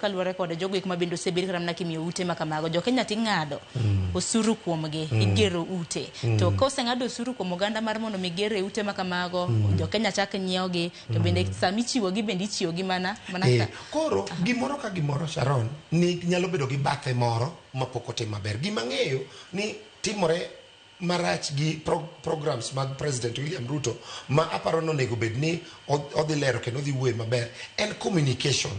Kaluwore kod jogo eko ma bende osebed kata mana kimiyo ute ma kamago, jo Kenya ting'ado osuru kuomgi, igero ute. To koseng'ad osuru kuom oganda mar mondo mi ger e ute ma kamago, jo Kenya chak nyiewogi, to bende sama ichiwogi bende ichiwogi mana mana Eh, ka koro gimoro ka gimoro Sharon ni nyalo bedo gi bathe moro mapok otim maber. Gima ang'eyo ni timore marach gi programs mag President William Ruto ma aparo ni onego bed ni odhi lero kendo odhi wuoye maber en communication.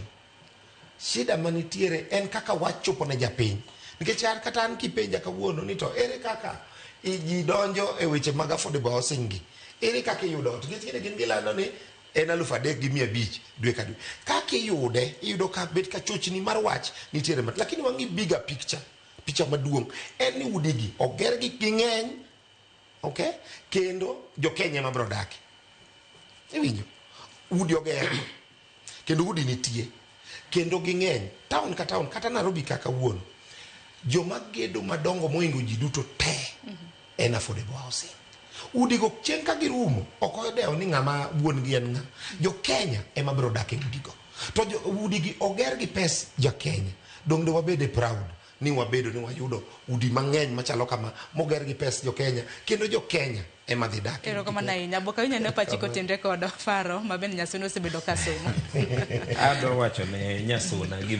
Shida manitiere en kaka wach chopo ne japiny. Nikech an kata an kipenja kawuono ni to ere kaka ji donjo e weche mag affordable housing gi, ere kaka iyudo ot? Nikech gin gilando ni en 3500 dwe ka dwe. Kaka iyude, iyudo ka bet ka chochni mar wach nitiere mat. Lakini wang'i bigger picture, picha maduong' en ni udigi oger gi ging'eny, okay? Kendo jo Kenya ema biro dake. Iwinjo? Udi oger kendo udi nitie kendo ging'eny town ka town kata Nairobi ka kawuono joma gedo madongo mohingo ji duto te en affordable housing. Udigo chieng' ka girumo ok odewo ni ng'ama wuon gi en ng'a. Jo Kenya ema biro dak e udigo. To jo, udigi oger gi pes ja Kenya. Dong' de wabede proud ni wabedo ni wayudo udi mang'eny machalo kama moger gi pes jo Kenya kendo jo Kenya ema dhi dak. e Erokamano udigo. ahinya. Boka winjo ne pachi kotenre kod Faro ma bende Nyasuna osebedo ka somo. Adwa wacho ne Nyasuna gi